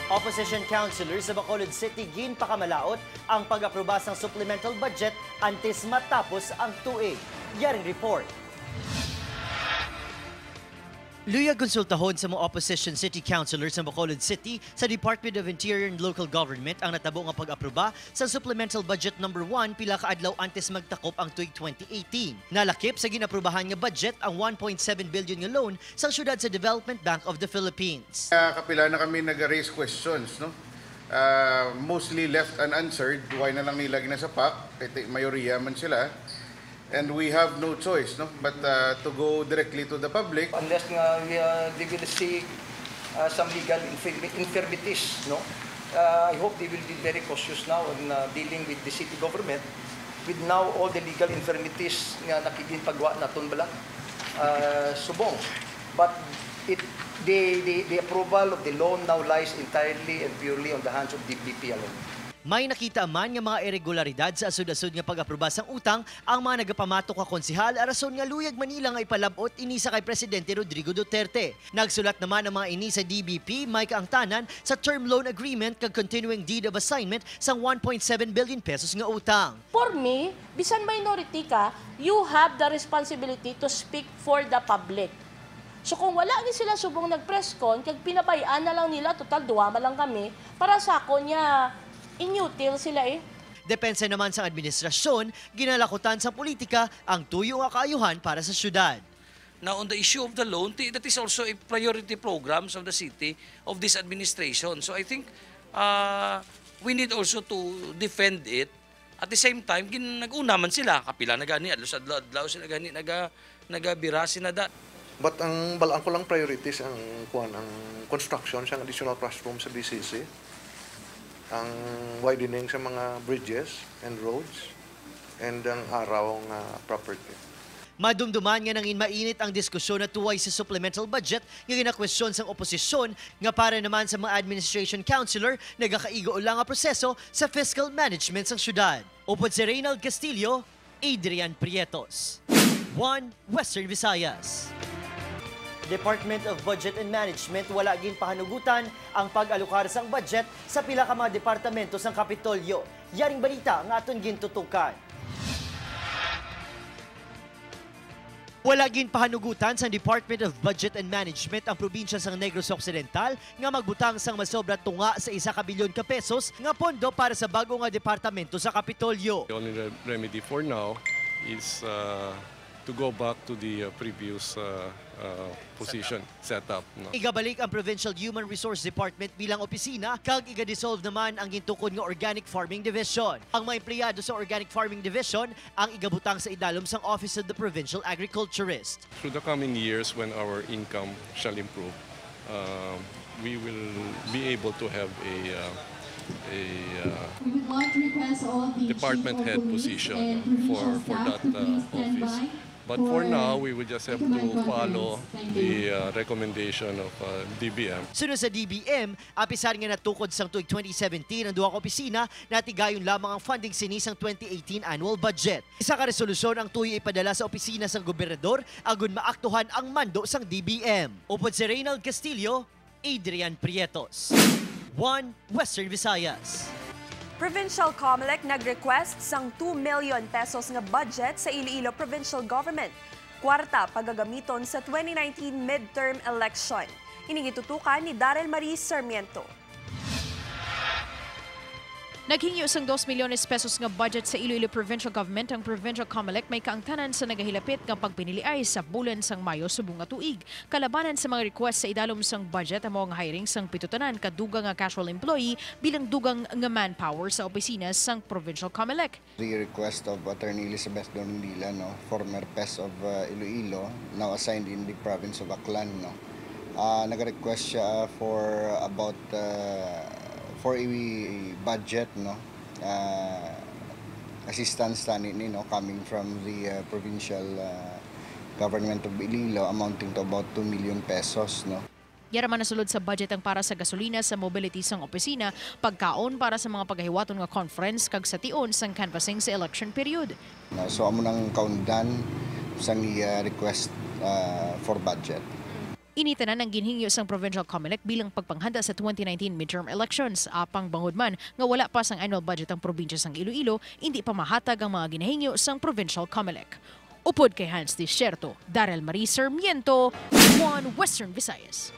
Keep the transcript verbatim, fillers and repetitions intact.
Opposition councilors sa Bacolod City ginpakamalaot ang pag-aproba sang supplemental budget antes matapos ang tuig. Yaring report. Luyag konsultahon sa mga opposition city councilors sa Bacolod City sa Department of Interior and Local Government ang natabo nga pag-aproba sa Supplemental Budget Number One pila ka adlaw antes magtakop ang tuig twenty eighteen. Nalakip sa gin-aprubahan nga budget ang one point seven billion nga loan sang siyudad sa Development Bank of the Philippines. Ah, kapila na kami nag-raise questions, no? Ah, mostly left unanswered. Why na lang nila ginasapak? Kay ti-, mayoriya man sila. And we have no choice, no? But, ah, to go directly to the public. Unless nga, uh, they will seek, uh, some legal infirmi-, infirmities, no? Uh, I hope they will be very cautious now on, uh, dealing with the city government with now all the legal infirmities nga nakiginpagwa naton bala, uh, subong. But it, the, the, the approval of the loan now lies entirely and purely on the hands of D B P alone. May nakita man nga mga iregularidad sa asod-asod nga pag-aproba sang utang ang mga nagapamatok nga konsehal, rason nga luyag man nila nga ipalab-ot ini sa kay Presidente Rodrigo Duterte. Nagsulat naman ang mga ini sa D B P may kaangtanan sa term loan agreement kag continuing deed of assignment sang one point seven billion pesos nga utang. For me, bisan minority ka, you have the responsibility to speak for the public. So kung wala ni sila subong nag-press con, kag pinabay-an na lang nila, total duha man lang kami, para sa akon niya, inutil sila eh. Depensa naman sang administrasyon, ginalakutan sang politika ang tuyo nga kaayuhan para sa syudad. Now, on the issue of the loan, ti-, that is also a priority programs of the city, of this administration. So I think, uh, we need also to defend it. At the same time, gin-, nag-una man sila, kapila na gani, adlaw sa adlaw, adlaw sila gani naga-, nagabira sila da. But ang balaan ko lang priorities ang kuan, ang construction sang additional classroom sa B C C, ang widening sa mga bridges and roads, and ang araw nga property. Madumduman nga nangin mainit ang diskusyon natuway sa supplemental budget nga ginakwestiyon sang oposisyon nga para naman sa mga administration councilor nagakaigo lang ang proseso sa fiscal management sang syudad. Upod si Reynald Castillo, Adrian Prietos, One Western Visayas. Department of Budget and Management wala ginpahanugutan ang pag-alokar sang budget sa pila ka mga departamento sang Kapitolyo. Yaring balita nga aton gintutukan. Wala ginpahanugutan sang Department of Budget and Management ang probinsya sang Negros Occidental nga magbutang sang masobra tunga sa isa ka bilyon ka pesos nga pondo para sa bag-o nga departamento sa Kapitolyo. The only re- remedy for now is uh, to go back to the uh, previous uh, uh, position, setup. No? Igabalik ang Provincial Human Resource Department bilang opisina kag iga-dissolve naman ang gintukod nga Organic Farming Division. Ang mga empleyado sa Organic Farming Division ang igabutang sa idalom sang Office of the Provincial Agriculturist. Through the coming years, when our income shall improve, uh, we will be able to have a, uh, a uh, We would like to request all the department chief of head police position and provincial for, for staff that to please uh, stand office. By But for for now, we will just have to recommend follow documents. Thank you. The uh, recommendation of uh, D B M. Sunod sa D B M, apisar nga natukod sang tuig twenty seventeen ang duha ka opisina, natigayon lamang ang funding sini sang twenty eighteen annual budget. Isa ka resolusyon ang tuyo ipadala sa opisina sang gobernador agud maaktuhan ang mando sang D B M. Upod si Reynald Castillo, Adrian Prietos, One Western Visayas. Provincial Comelec nag-request sang two million pesos nga budget sa Iloilo Provincial Government, kwarta pagagamiton sa twenty nineteen midterm election. Ini gitutukan ni Daryl Marie Sarmiento. Naghingyo sang dos milyones pesos nga budget sa Iloilo Provincial Government ang Provincial Comelec may kaangtanan sa nagahilapit nga pagpiniliay sa bulan sang Mayo subong nga tuig. Kalabanan sa mga request sa idalom sang budget amo ang hiring sang pito tanan ka dugang nga casual employee bilang dugang nga manpower sa opisina sang Provincial Comelec. The request of Attorney Elizabeth Dormindila, no, former pes of uh, Iloilo, now assigned in the province of Aklan, no. Uh, nag-request siya for about uh, for a budget, no, uh, assistance tani ni, no, coming from the uh, provincial uh, government of Iloilo, amounting to about two million pesos, no. Yara man nasulod sa budget ang para sa gasolina sa mobility sang opisina, pagkaon para sa mga pagahiwaton nga conference kag sa tion sang canvassing sa election period. No, so amo nang kaundan sang iya request uh, for budget. Ini tanan ang ginhingyo sang Provincial Comelec bilang pagpanghanda sa twenty nineteen midterm elections. Apang bangod man nga wala pa sang annual budget ang probinsya sang Iloilo, indi pa mahatag ang mga ginahingyo sang Provincial Comelec. Upod kay Hans Desierto, Daryl Marie Sarmiento, One Western Visayas.